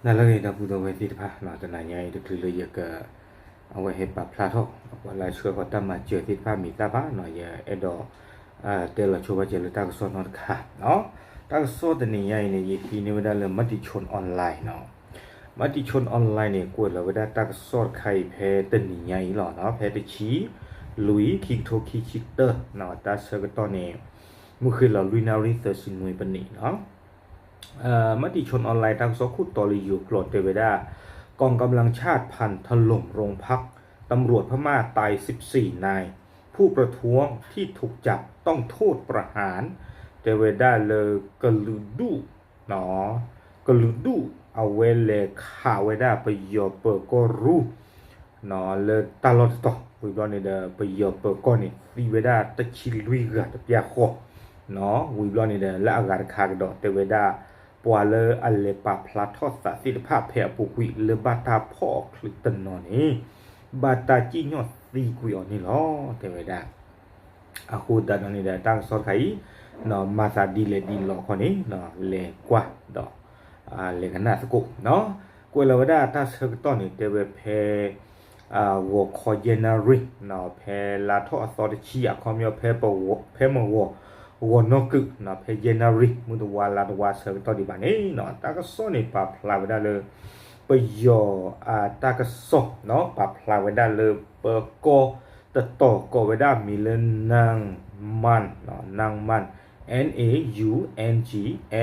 နၤလၢအဂ့ၤ ဒီပုၢ်ဝဲၢ်သ့ၣ်တဖၣ်နီၤ, တနၤညါအံၤတချုးလၢယက အဝဲဟဲပာ်ဖျါထီၣ် ပှၤလၢအဆှၢဃီၤတၢ်မၤစၢၤသ့ၣ်တဖၣ်မံၤသၣ်ဘၣ်နီၤ, ယအဲၣ်ဒိး တဲလီၤဆိဘၣ်စၢၤလၢတၢ်ကစီၣ်နီတခါနီၤ. တၢ်ကစီၣ်တနံၤညါအံၤန့ၣ် ယဟံးန့ၢ်ဝဲဒၣ်လၢ Matichon Online နီၤ. Matichon Online န့ၣ် ကွဲးလီၤဝဲဒၣ်တၢ်ကစီၣ်တခါအံၤ ဖဲတနံၤညါအံၤလီၤ, ဖဲတဆံလွံၢ် ခံကထိခံဆံတၢ တၢ်ဆၢကတီၢ်န့ၣ် မုၢ်ဃ့ၢ်လီၤလွံၢ်နၣ်ရံၣ်သၢဆံနွံပနံးနီၤ. Matichon Online တၢ်ကစီၣ်ခိၣ်တီလၢယိၤကျိာ်တဲဝဲဒၣ် กองกำลังชาติพันถล่มโรงพัก ตำรวจพม่าตายสิบสี่นาย ผู้ประท้วงที่ถูกจับต้องโทษประหาร တဲဝဲဒၣ်လၢ ကလုာ်ဒူၣ် ကလုာ်ဒူၣ်အဝဲလဲၤခးဝဲဒၣ်ပယီၤပၢၤကီၢ်ရူၢ် လၢတၢ်လီၢ်တတီၤ ဝံၤဘျီန့ၣ်ဒီး ပယီၤပၢၤကီၢ်န့ၣ် သံဝဲဒၣ်တဆံလွံၢ်ဂၤတပျၢ်ဃီ ဝံၤဘျီန့ၣ်ဒီး လၢအဂၤတခါကဒီးတဲဝဲဒၣ် ပှၤလၢအလဲၤပာ်ဖျါထီၣ်သးသ့ၣ်တဖၣ်ဖဲအပူၤကွံာ်လၢဘၣ်တၢ်ဖီၣ်အီၤချုးတနီၤန့ၣ် ဘၣ်တၢ်စံၣ်ညီၣ်သံကွံာ်အီၤန့ၣ်လီၤ တဲဝဲဒၣ်. အဃိသတးဒီးန့ၣ်ဒီး တၢ်ကစီၣ်တခါအံၤ မၤသးဒ်လဲၣ်ဒ်လဲၣ်ခီန့ၣ် လဲၤကွၢ်ဒီး လဲၤကနၣ်သကိးနီၤ. ကွဲးလီၤဝဲဒၣ်တၢ်ဆၢကတီၢ်န့ၣ် တဲဝဲဖဲ ဂီၤခီယဲၢ်နၣ်ရံၣ် ဖဲလါထီၣ်အသီတဆံ အခီပညီ ဖဲမုၢ်ဂီၤ ဂီၤနီၢ်ကုာ် ဖဲယဲၢ်နၣ်ရံၣ် မုၢ်တဝါလါတဝါဆၢကတီၢ်ဒံးဘၣ်န့ၣ်နီၤ, တၢ်ကစီၣ်န့ၣ် ပာ်ဖျါဝဲဒၣ်လၢ ပယီၤအတၢ်ကစီၣ် ပာ်ဖျါဝဲဒၣ်လၢပၢၤကီၢ်တတီၤကိးဝဲဒၣ်မံၤလၢ နၢမၢၼ်ၣ် နၢမၢၼ်ၣ် N A U N G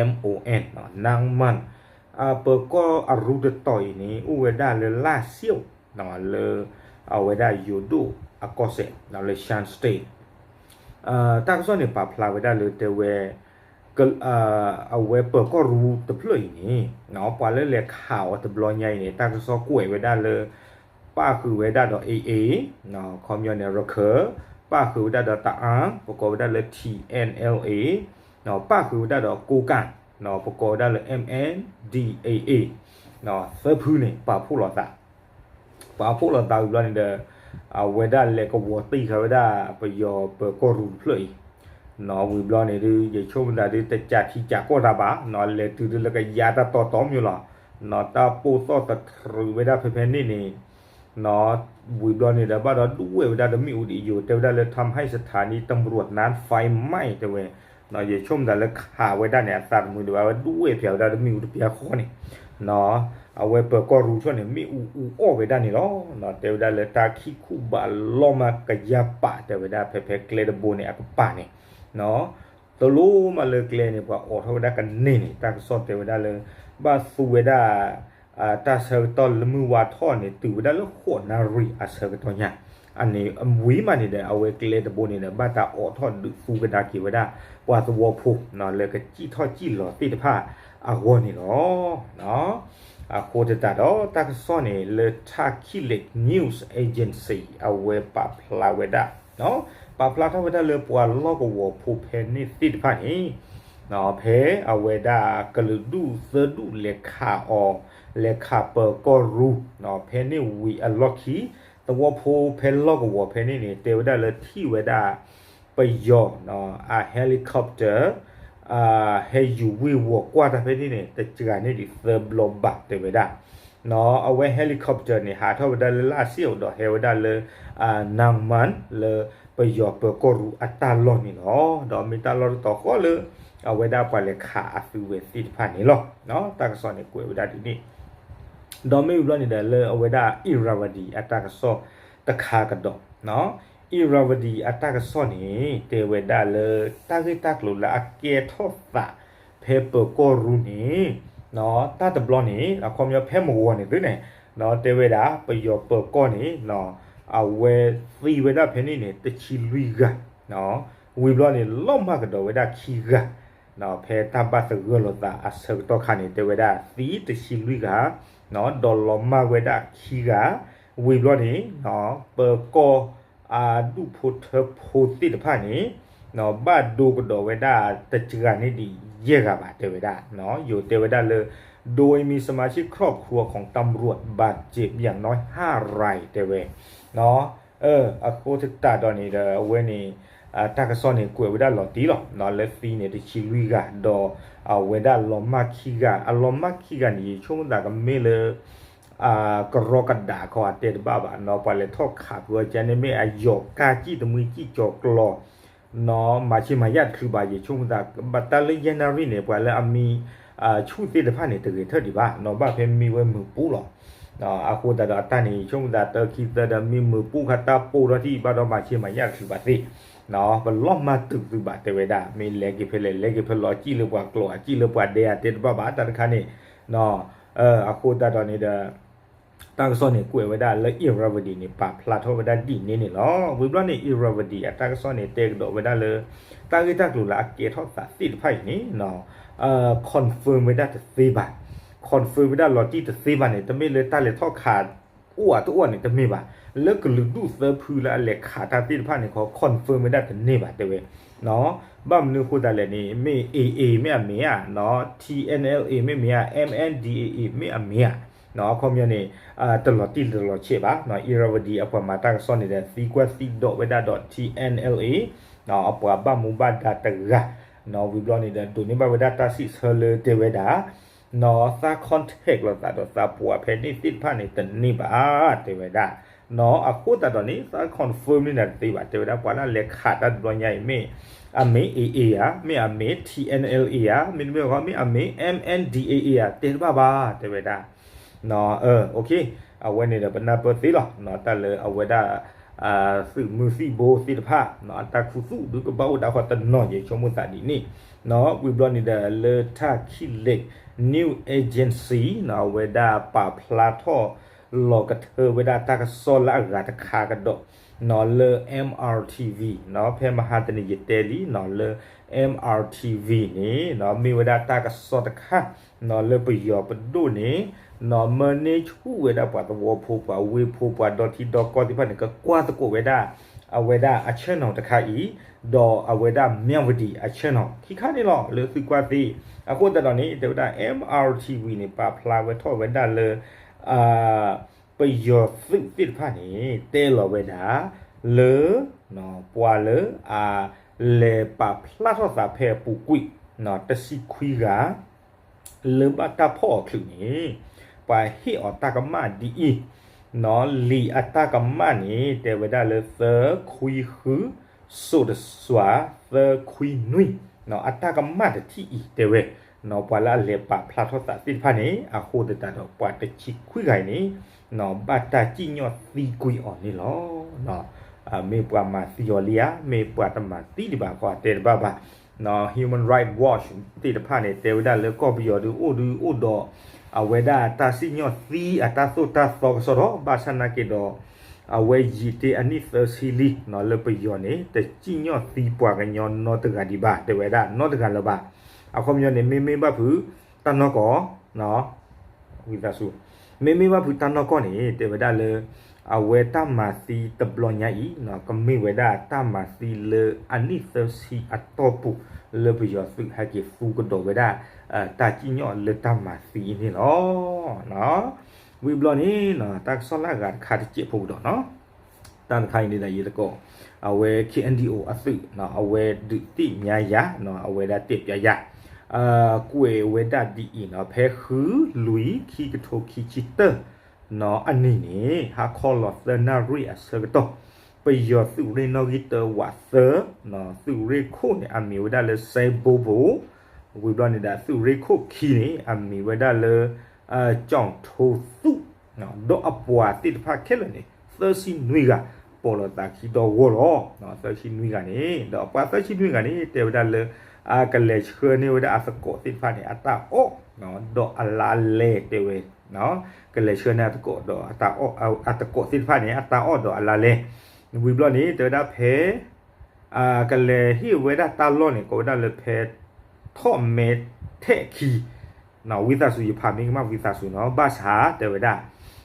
M O N နၢမၢၼ်ၣ် ပၢၤကီၢ်အရူၢ်တတီၤအံၤန့ၣ် အိၣ်ဝဲဒၣ်လၢလၢၣ်စံၣ် လၢ အဝဲဒၣ်ယိၤဒိၣ်အကီၢ်စဲၣ် လၢ Shan State တၢ်ကစီၣ်န့ၣ် ပာ်ဖျါဝဲဒၣ်လၢတဲဝဲ အဝဲပၢၤကီၢ်ရူၢ်တဖျၢၣ်အံၤန့ၣ် ပှၤလၢလဲၤခးအီၤတဘျီညါအံၤန့ၣ် တၢ်ကစီၣ်ကွဲးဝဲဒၣ်လၢ ပၣ်ဃုာ်ဝဲဒၣ်ဒီး A A ခီပညီန့ၣ် ရခၢၣ် ပၣ်ဃုာ်ဝဲဒၣ်ဒီးတအၣ် ပကိးဝဲဒၣ်လၢ T N L A ပၣ်ဃုာ်ဝဲဒၣ်ဒီးကိးကၣ် ပကိးဝဲဒၣ်လၢ M N D A A သၢဖုန့ၣ် ပာ်ဖှိၣ်လိာ်သး ပာ်ဖှိၣ်လိာ်သးဝံၤဘျီန့ၣ်ဒီး အဝဲဒၣ်လဲၤကဝီၤတံၢ်ဃာ်ဝဲဒၣ် ပယီၤပၢၤကီၢ်ရူၢ်တဖျၢၣ်အံၤ ဝံၤဘျီန့ၣ်ဒုး ယဆိကမိၣ်သးဒုး တစးထံစးကီၢ်တၢ်ဘၣ် လဲၤတုၤဒုးလၢကယၤတၢ်တီတီမ့ၢ်လီၤ. တၢ်ပိၢ်သီၣ်သထြုးဝဲဒၣ်ဖဲဖဲန့ၣ်န့ၣ် ဝံၤဘျီန့ၣ်ဒီး ဘၣ်ဒီးဒွဲၣ်ဝဲဒၣ်ဒီးမ့ၣ်အူဒံးယိာ် တဲဝဲဒၣ်လၢ ทำให้สถานีตำรวจนั้นไฟไหม้ တဲဝဲ ယဆိကမိၣ်သးလၢခးဝဲဒၣ်န့ၣ် အသးတမုာ်ဒံးဘၣ် ဝဲဒွဲၣ်ဖျါဝဲဒၣ်ဒီးမ့ၣ်အူတပျၢ်ဃီန့ၣ် အဝဲပၢၤကီၢ်ရူၢ်ထီၣ်န့ၣ် မ့ၣ်အူအူအီၣ်ဝဲဒၣ်န့ၣ်လီၤ. တဲဝဲဒၣ်လၢတၢ်ခံခူၣ်ဘၣ်လီၢ်မးကယၤပာ် တဲဝဲဒၣ်ဖဲဖဲကျဲတဘိန့ၣ် အကပၤန့ၣ် တလိၣ်မးလၢကျဲန့ၣ် ပှၤအိးထီၣ်ဝဲဒၣ်ကန့ၢ်န့ၣ် တၢ်ကစီၣ်တဲဝဲဒၣ်လၢ ဘၣ်သူဝဲဒၣ် တၢ်ဆၢကတီၢ်လၢမုၢ်ဝါထီၣ်န့ၣ် တုၤဝဲဒၣ်လၢဃိးနၣ်ရံၣ်အဆၢကတီၢ်ညါ အန့ၣ်ဝံၤမးန့ၣ်ဒီး အဝဲကျဲတဘိန့ၣ်ဒီး ဘၣ်တၢ်အိးထီၣ်ဒုးသူကဒါက့ၤဝဲဒၣ် ပှၤသဝီဖိ လၢကစံၣ်ထီၣ်စံၣ်လီၤသ့ၣ်တဖၣ်အဂီၢ်န့ၣ်လီၤ. အဃိသတးဒီး တၢ်ကစီၣ်န့ၣ် လၢ Takileik News Agency အဝဲပာ်ဖျါဝဲဒၣ် ပာ်ဖျါထီၣ်ဝဲဒၣ်လၢပှၤလီၢ်ကဝီၤဖိဖဲန့ၣ်သ့ၣ်တဖၣ်န့ၣ် ဖဲအဝဲဒၣ်ကလုာ်ဒူၣ်သၢဒူၣ်လဲၤခးအီၤ လဲၤခးပၢၤကီၢ်ရူၢ် ဖဲန့ၣ်ဝံၤအလီၢ်ခံ သဝီဖိဖဲလီၢ်ကဝီၤဖဲန့ၣ်န့ၣ် တဲဝဲဒၣ်လၢထံၣ်ဝဲဒၣ် ပယီၤ အ helicopter ဟဲယူၤဝ့ၢ်ဝီၤကွၢ်တၢ်ဖဲန့ၣ်န့ၣ် တစှၤန့ၢ်ဒံးသၢဘျီဘၣ်တဲဝဲဒၣ် အဝဲ helicopter န့ၣ် ဟးထီၣ်ဝဲဒၣ်လၢလၢ်စ့ၣ်အိၣ်ဒီးဟဲဝဲဒၣ်လၢ နၢမၢၼ်ၣ် လၢပယီၤပၢၤကီၢ်ရူၢ်အတၢ်လီၢ်န့ၣ်လီၤ. ဒီးမ့ၢ်တၢ်လီၢ်တတီၤဃီလၢ အဝဲဒၣ်ပှၤလဲၤခးအသုဝဲသ့ၣ်တဖၣ်န့ၣ်လီၤ. တၢ်ကစီၣ်န့ၣ်ကွဲးဝဲဒၣ်ဒ်န့ၣ် ဒီးမ့ၢ်ဝံၤဘျီန့ၣ်ဒီးလၢအဝဲဒၣ် Irrawaddy အတၢ်ကစီၣ်တခါကဒီး Irrawaddy အတၢ်ကစီၣ်န့ၣ် တဲဝဲဒၣ်လၢ တၢ်ဂ့ၢ်တၢ်ကျိၤလၢအကဲထီၣ်သး ဖဲပၢၤကီၢ်ရူၢ်န့ၣ် တၢ်တဘျီန့ၣ် အခီပညီဖဲမုၢ်ဂီၤန့ၣ်သုန့ၣ် တဲဝဲဒၣ် ပယီၤပၢၤကီၢ်န့ၣ် အဝဲသံဝဲဒၣ်ဖဲန့ၣ်န့ၣ် တဆံလွံၢ်ဂၤ ဝံၤဘျီန့ၣ် လီၤမၢ်ကဒီးဝဲဒၣ်ခံဂၤ ဖဲတၢ်ဘၣ်သဂၢၢ်လိာ်သးအဆၢကတီၢ်ခါန့ၣ် တဲဝဲဒၣ်သံတဆံလွံၢ်ဂၤ ဒီးလီၤမၢ်ဝဲဒၣ်ခံဂၤ ဝံၤဘျီန့ၣ် ပၢၤကီၢ်အဒူၣ်ဖိထၢဖိသ့ၣ်တဖၣ်န့ၣ် ဘၣ်ဒိကဒီးဝဲဒၣ်တစှၤန့ၢ်ဒံးယဲၢ်ဂၤဘၣ်တဲဝဲဒၣ် ယိၤတဲဝဲဒၣ်လၢ โดยมีสมาชิกครอบครัวของตำรวจบาดเจ็บอย่างน้อยห้าราย တဲဝဲ အဃိသတးဒီးန့ၣ်ဒီး အဝဲန့ၣ် တၢ်ကစီၣ်န့ၣ်ကွဲးဝဲဒၣ်လီၤတံၢ်လီၤ. လၢသံန့ၣ်တဆံလွံၢ်ဂၤ ဒီးအဝဲဒၣ်လီၤမၢ်ခံဂၤ, အလီၤမၢ်ခံဂၤန့ၣ် ယဆိကမိၣ်သးကမ့ၢ်လၢ ကရီကဒးခီအတဲတဘၣ်ဘၣ်နီၤ, ပှၤလဲၤထီၣ်ခးပှၤကန့ၣ်မ့ၢ်အယီၤကၢ်ကံၣ်တမှံကံၣ်ကၠီၤကျီၤ နီၤ မၤဆ့မၤယၢ်တချုးဘၣ် ယဆိကမိၣ်သး ဘၣ်တၢ်လၢယဲၢ်နၣ်ရံၣ်န့ၣ် ပှၤလၢအမံဆူၣ်သ့ၣ်တဖၣ်န့ၣ် တဂဲၤထၢၣ်ဒံးဘၣ်နီၤ, ဘၣ်ဖဲမံဝဲမုာ်ပူၤလီၤ. အဃိသတးဒီးအတၢ်န့ၣ် ယဆိကမိၣ်သးတၢခံသၢဒီး မံမုာ်ပူၤခါတၢ်ပိာ်ထီၣ်ထံၣ်ဘၣ်ဒီး မၤဆ့မၤယၢ်တချုးဘၣ်သ့ၣ်, ပလီၢ်မၤတုာ်သုဘၣ်တဲဝဲဒၣ်, မ့ၢ်လဲၤက့ၤဖဲလဲၣ် လဲၤက့ၤဖဲလဲၣ် အစံၣ်လၢပှၤကျိာ် အစံၣ်လၢပှၤဒဲး အတဲတဘၣ်ဘၣ် တၢ်တခါန့ၣ် အဃိသတးဒီးန့ၣ်ဒီး တၢ်ကစီၣ်န့ၣ်ကွဲးဝဲဒၣ်လၢ Irrawaddy န့ၣ် ပာ်ဖျါထီၣ်ဝဲဒၣ်ဒ်န့ၣ်န့ၣ်လီၤ. ဝံၤဘျီန့ၣ် Irrawaddy အတၢ်ကစီၣ်န့ၣ် တဲကဒီးဝဲဒၣ်လၢ တၢ်ဂ့ၢ်တၢ်ကျိၤလၢအကဲထီၣ်သးသ့ၣ်တဖၣ်အံၤန့ၣ် confirm ဝဲဒၣ်တသ့ဘၣ်, confirm ဝဲဒၣ်လီၤတံၢ်တသ့ဘၣ်န့ၣ် တမ့ၢ်လၢတၢ်လဲၤထီၣ်ခး အိၣ်ဧါတအိၣ်ဧါန့ၣ် တမ့ၢ်ဘၣ်, လၢကလုာ်ဒူၣ်သၢဖုလၢအလဲၤခးတၢ်သ့ၣ်တဖၣ်န့ၣ်ခီ confirm ဝဲဒၣ်တန့ၢ်ဘၣ်တဲဝဲ ဘၣ်မနုၤအဃိသတးလဲၣ်န့ၣ် မ့ၢ် A A မ့ၢ်အမ့ၢ်ဧါ, T N L A မ့ၢ်မ့ၢ်ဧါ, M N D A A မ့ၢ်အမ့ၢ်ဧါ, အခီပညီန့ၣ် တလီၤတံၢ်တလီၤဆဲးဘၣ်, Irrawaddy အပှၤမၤတၢ်ကစီၣ်န့ၣ်ဒီး သံကွၢ်သံဒိးဝဲဒၣ်ဒီး T N L A အပှၤဘၣ်မူဘၣ်ဒါတဂၤ, ဝံၤဘျီန့ၣ်ဒီး ဒိးန့ၢ်ဘၣ်ဝဲဒၣ်တၢ်စံးဆၢလၢတဲဝဲဒၣ် နီၤ သး contact လိာ်သးဒီးသးပှၢ်ဖဲန့ၣ်သ့ၣ်တဖၣ်န့ၣ် တန့ၢ်ဘၣ် တဲဝဲဒၣ်, နီၤ အဃိသတးဒီးန့ၣ် သး confirm န့ၢ်နၤတသ့ဘၣ် တဲဝဲဒၣ် ပှၤလၢအလဲၤခးတၢ်တဘျီညါအံၤ မ့ၢ်အမ့ၢ် A A ဧါ, မ့ၢ်အမ့ၢ် T N L A ဧါ, မ့တမ့ၢ်ဃီ မ့ၢ်အမ့ၢ် M N D A A ဧါ တဲတဘၣ်ဘၣ် တဲဝဲဒၣ် အဝဲန့ၣ်ဒီးပနၢ်ပၢၢ်သ့လီၤ တၢ်လၢအဝဲဒၣ် သုးမုၢ်သံၣ်ဘိသ့ၣ်တဖၣ် အတၢ်ခူသူၣ်ဒုးကဘၣ်အိၣ်ဒၣ်ဃီတနီၤ ယဆိကမိၣ်သးဒ်န့ၣ်, ဝံၤဘျီန့ၣ်ဒီး လၢထၣ်ခံလ့း News Agency အဝဲဒၣ်ပာ်ဖျါထီၣ်လီၤကထၢဝဲဒၣ်တၢ်ကစီၣ်လၢအဂၤတခါကဒီး လၢ M R T V ဖဲမဟါတနံၤယတဲလံ လၢ M R T V န့ၣ် မ့ၢ်ဝဲဒၣ်တၢ်ကစီၣ်တခါ လၢပယီၤပဒိၣ်န့ၣ် မၢန့ၢ်ဆူၣ်ဝဲဒၣ်ပှၤသဝီဖိ ပှၤဝ့ၢ်ဖိ ပှၤဒီထံဒီကီၢ်သ့ၣ်တဖၣ်န့ၣ် ကကွၢ်သကိးဝဲဒၣ် အဝဲဒၣ်အ channel တခါအံၤ ဒီးအဝဲဒၣ် မၠၣ်ဝတံၤ အ channel ခံခါန့ၣ်လီၤ လၢသုကွၢ်သ့ၣ် အဃိသတးဒီးန့ၣ် တဲဝဲဒၣ် M R T V န့ၣ် ပာ်ဖျါဝဲထီၣ်ဝဲဒၣ်လၢ ပယီၤသုးသ့ၣ်တဖၣ်န့ၣ် တဲလီၤဝဲဒၣ် လၢ ပှၤလၢအလဲၤပာ်ဖျါထီၣ်သးဖဲအပူၤကွံာ် တဆံခွံဂၤ လၢဘၣ်တၢ်ဖီၣ်အီၤချုးန့ၣ် ပှၤဟ့ၣ်အီၤတၢ်ကမၣ်ဒ်အံၤ လံာ်အတၢ်ကမၣ်န့ၣ် တဲဝဲဒၣ်လၢသၢခွံဃု စိးတစွၤ သၢခွံနွံ အတၢ်ကမၣ်တထံၣ်အံၤတဲဝဲ ပှၤလၢအလဲၤပာ်ဖျါထီၣ်သးသ့ၣ်တဖၣ်န့ၣ် အဃိသတးဒီးပှၤတဆံခွံဂၤအံၤန့ၣ် ဘၣ်တၢ်စံၣ်ညီၣ်သံကွံာ်အီၤန့ၣ်လီၤ. မ့ၢ်ပှၤမၤသံအီၤလံဧါ, မ့ၢ်ပှၤတမၤသံဒံးဘၣ်ဃီအတဲတဘၣ်ဘၣ်. Human Rights Watch သ့ၣ်တဖၣ်န့ၣ် တဲဝဲဒၣ်လၢကီၢ်ပယီၤဒုးအိၣ်ဒုးအိၣ်ဒီး အဝဲဒၣ်တၢ်စံၣ်ညီၣ်သံအတၢ်သိၣ်တၢ်သီကစီဒီး ဘၣ်ဆၣ်နာ်က့ဒီး အဝဲယံာ်တ့ၢ်အနံၣ်သၢဆံလံ လၢပယီၤန့ၣ် တစံၣ်ညီၣ်သံပှၤကညီနီတဂၤဒံးဘၣ် တဲဝဲဒၣ်နီတဂၤလၢၤဘၣ်. အခီပညီန့ၣ် မ့မ့ၢ်ဘၣ်ဖုးတၢ်နီၢ်ကီၢ် ဝံသးစူၤ မ့မ့ၢ်ဘၣ်ဖုးတၢ်နီၢ်ကီၢ်န့ၣ် တဲဝဲဒၣ်လၢ အဝဲတၢ်မၤသံတဘျီညါအံၤ ကမ့ၢ်ဝဲဒၣ်တၢ်မၤသံလၢအနံၣ်သၢဆံအတီၢ်ပူၤ လၢပယီၤသုးဟဲက့ၤသူကဒီးဝဲဒၣ် တၢ်စံၣ်ညီၣ်လၢတၢ်မၤသံအံၤန့ၣ်လီၤ. ဝံၤဘျီန့ၣ် တၢ်ကစီၣ်လၢအဂၤတခါတစဲးဖိကဒီးနီၤ တၢ်တခါအံၤန့ၣ်ဒီးယသကိး အဝဲ K N D O အသုး အဝဲဒုးသ့ၣ်ညါယၤ အဝဲဒၣ်တဲပၠးယၤ ကွဲးဝဲဒၣ်ဒ်အံၤနီၤ ဖဲဃုလွံၢ်ခံကထိခံဆံတၢ အနံၤန့ၣ် ဟါခီလီၤသၢနၣ်ရံၣ်အဆၢကတီၢ် ပယီၤသုးရ့ၣ်နီၣ်ဂံၢ်တၢဝးသၢ သုးရ့ၣ်ခိၣ်န့ၣ် အမံၤဝဲဒၣ်လၢ စဲဘိဘိ ဝံၤဘျီန့ၣ်ဒီး သုးရ့ၣ်ခိၣ်ခံန့ၣ် အမံၤဝဲဒၣ်လၢ ကၠီၣ်ထိသူၣ် ဒီးအပှၤသ့ၣ်တဖၣ်ခဲလၢာ်န့ၣ် သၢဆံနွံဂၤ ပိာ်လိာ်သးခံဒီဂီၢ်လီၤ. သၢဆံနွံဂၤန့ၣ် ဒီးအပှၤသၢဆံနွံဂၤန့ၣ် တဲဝဲဒၣ်လၢ ကလဲၤဆှၢန့ၢ်ဝဲဒၣ်အသကိးသ့ၣ်တဖၣ်န့ၣ် အတၢ်အီၣ် ဒီးအလါလဲတဲဝဲ ကလဲၤဆှၢန့ၢ်အသကိးဒီး အသကိးသ့ၣ်တဖၣ်န့ၣ် အတၢ်အီၣ်ဒီးအလါလဲ ဝံၤဘျီန့ၣ် တဲဝဲဒၣ်ဖဲ ကလဲၤဟ့ၣ်ဝဲဒၣ်တၢ်လီၢ်န့ၣ် ကိးဝဲဒၣ်လၢဖဲ ထီၣ်မဲထဲးခံ ဝံသးစူၤ ယဖးမ့ၢ်ကမၣ်ဝံသးစူၤနီၤ ဘၣ်ဆၣ်တဲဝဲဒၣ်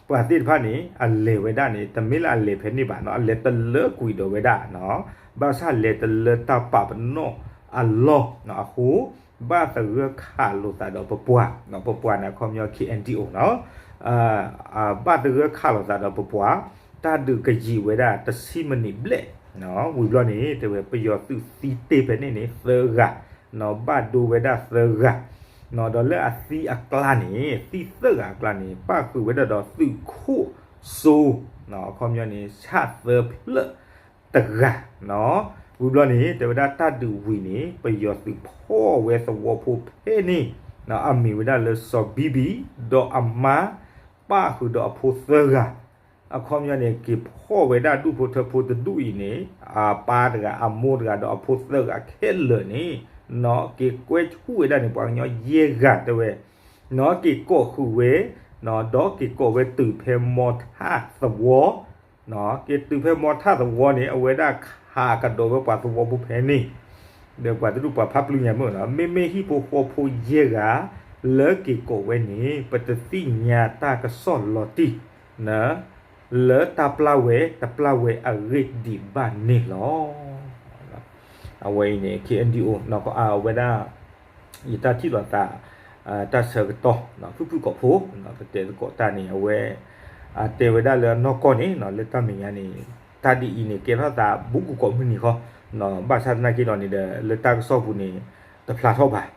ပှၤသ့ၣ်တဖၣ်န့ၣ် အလဲၤဝဲဒၣ်န့ၣ် တမ့ၢ်လၢအလဲၤဖဲန့ၣ်ဘၣ်နီၤ အလဲၤတလၢကွံာ်ဒီးဝဲဒၣ် ဘၣ်ဆၣ်လဲၤတလၢတၢ်ပာ်ပနီၣ်အလီၢ်အဃိ ဘၣ်သဂၢၢ်ခးလိာ်သးဒီးပပှၤ ပပှၤန့ၣ် အခီပညီ K N D O နီၤ ဘၣ်သဂၢၢ်ခးလိာ်သးဒီးပပှၤ တၢ်ဒုးကယံာ်ဝဲဒၣ်တဆံမံးနံးဘျဲၣ် ဝံၤဘျီန့ၣ် တဲဝဲပယီၤသုးသံတ့ၢ်ဖဲန့ၣ်န့ၣ် သၢဂၤ, ဘၣ်ဒိဝဲဒၣ်သၢဂၤ, ဒီးလၢအသံအကျါန့ၣ် သံသၢဂၤအကျါန့ၣ် ပၣ်ဃုာ်ဝဲဒၣ်ဒီးသုးခိၣ်စိ, အခီပညီန့ၣ် ဆၣ်သၢဖျၢၣ်တဂၤ, ဝံၤဘျီန့ၣ် တဲဝဲဒၣ်တၢ်ဒုးဝံၤန့ၣ် ပယီၤသုးဖီၣ်ဝဲသဝီဖိဖဲန့ၣ်, အမံၤဝဲဒၣ်လၢစီၤဘံဘံ, ဒီးအမါ ပၣ်ဃုာ်ဒီးအဖိသၢဂၤ, အခီပညီန့ၣ် က့ၤဖီၣ်ဝဲဒၣ်ဒူၣ်ဖိထၢဖိတဒူၣ်အံၤန့ၣ် အပၢ်တဂၤ အမိၢ်တဂၤ ဒီးအဖိသၢဂၤခဲလၢာ်န့ၣ်, က့ၤကွဲဆူၣ်ဝဲဒၣ်န့ၣ် ပှၤကညီယဲၢ်ဂၤတဲဝဲ, က့ၤကိးဃုာ်ဝဲ, ဒီးက့ၤကိးဝဲတုၤဖဲမီထၣ်သဝီ, က့ၤတုၤဖဲမီထၣ်သဝီန့ၣ် အဝဲဒၣ်ခးကဒီးဝဲပှၤသဝီဖိဖဲန့ၣ်, ဒီးပှၤတဒူၣ်ပှၤဖးပျုၢ်ညါမ့ၢ်နီၤ မ့မ့ၢ်ဟံၣ်ဖိဃီဖိယဲၢ်ဂၤ လၢက့ၤကိးဝဲန့ၣ် ပတသ့ၣ်ညါတၢ်ကစီၣ်လီၤတံၢ် လၢတၢ်ပျၢ်ဝဲတပျၢ်ဝဲအဂ့ၢ်ဒံးဘၣ်န့ၣ်လီၤ. အဝဲအံၤန့ၣ် K N D O အဝဲဒၣ် ယတၢ်ထံၣ်လိာ်သး တၢ်ဆၢကတီၢ် ဖုၣ်ဖုၣ်ကိာ်ဖိ ပတဲသကိးတၢ်န့ၣ် အဝဲ တဲဝဲဒၣ်လၢအနီၢ်ကီၢ်န့ၣ် လၢတၢ်မဲာ်ညါန့ၣ် တၢ်ဒ်အံၤန့ၣ် ကဲထီၣ်သးဘူးကကိးမုၢ်နံၤဃီ, ဘၣ်ဆၣ်သနာ်က့ဒီးန့ၣ်ဒီး လၢတၢ်ကစီၣ်ပူၤန့ၣ် တဖျါထီၣ်ဘၣ်.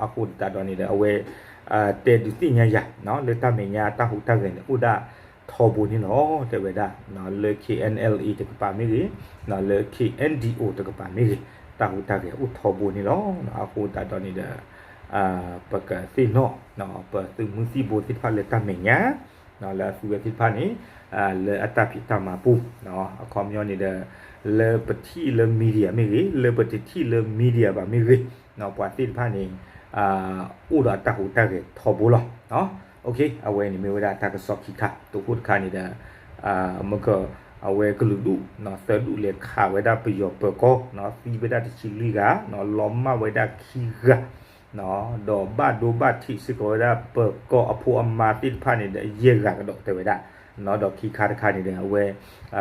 အဃိသတးဒီးန့ၣ်ဒီး အဝဲ တဲဒုးသ့ၣ်ညါယၤ လၢတၢ်မဲာ်ညါတၢ်ဟူးတၢ်ဂဲၤန့ၣ် အိၣ်ဒၣ်ထီဘိန့ၣ်လီၤ. တဲဝဲဒၣ် လၢ K N L A တကပၤမ့ၢ်ဂ့ၤ, လၢ K N D O တကပၤမ့ၢ်ဂ့ၤ, တၢ်ဟူးတၢ်ဂဲၤအိၣ်ထီဘိန့ၣ်လီၤ. အဃိသတးဒီးန့ၣ်ဒီး ပကသ့ၣ်နီၣ် ပသုးမုၢ်သံၣ်ဘိသ့ၣ်တဖၣ်လၢတၢ်မဲာ်ညါ လၢအသုဝဲသ့ၣ်တဖၣ်န့ၣ် လၢအတၢ်ဖံးတၢ်မၤပူၤ အခီပညီန့ၣ်ဒီး လၢပထံၣ်လၢ media မ့ၢ်ဂ့ၤ, လၢပတထံၣ်လၢ media ဘၣ်မ့ၢ်ဂ့ၤ, ပှၤသ့ၣ်တဖၣ်န့ၣ် အိၣ်ဒီးအတၢ်ဟူးတၢ်ဂဲၤထီဘိလီၤ. အဝဲန့ၣ်မ့ၢ်ဝဲဒၣ်တၢ်ကစီၣ်ခံခါ, တိခိၣ်တခါန့ၣ်ဒီး မ့ၢ်က အဝဲကလုာ်ဒူၣ် သၢဒူၣ်လဲၤခးဝဲဒၣ်ပယီၤပၢၤကီၢ် သံဝဲဒၣ်တဆံလွံၢ်ဂၤ, လီၤမၢ်ဝဲဒၣ်ခံဂၤ ဒီးဘၣ်ဒိဘၣ်ထံးစ့ၢ်ကီးဝဲဒၣ်ပၢၤကီၢ်အဖိအမါသ့ၣ်တဖၣ်န့ၣ်ဒီး ယဲၢ်ဂၤကဒီးတဲဝဲဒၣ်, ဒီးခံခါတခါန့ၣ်ဒီး အဝဲ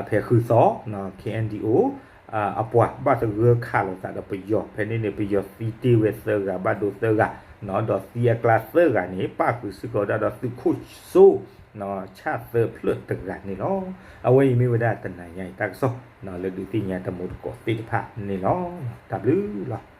ဖဲဃုသီ K N D O အပှၤဘၣ်သဂၢၢ်ခးလိာ်သးဒီးပယီၤ ဖဲန့ၣ်န့ၣ် ပယီၤသံတ့ၢ်ဝဲသၢဂၤ ဘၣ်ဒိသၢဂၤ, ဒီးသံအကျါသၢဂၤန့ၣ် ပၣ်ဃုာ်စ့ၢ်ကီးဝဲဒၣ်ဒီးသုးခိၣ်စိ ဆၣ်သၢဖျၢၣ်တဂၤန့ၣ်လီၤ. အဝဲအံၤမ့ၢ်ဝဲဒၣ်တနၤညါအံၤတၢ်ကစီၣ် လၢဒုးသ့ၣ်ညါတမူတကိးသ့ၣ်တဖၣ်န့ၣ်လီၤ. တၢ်ဘျုးလီၤ.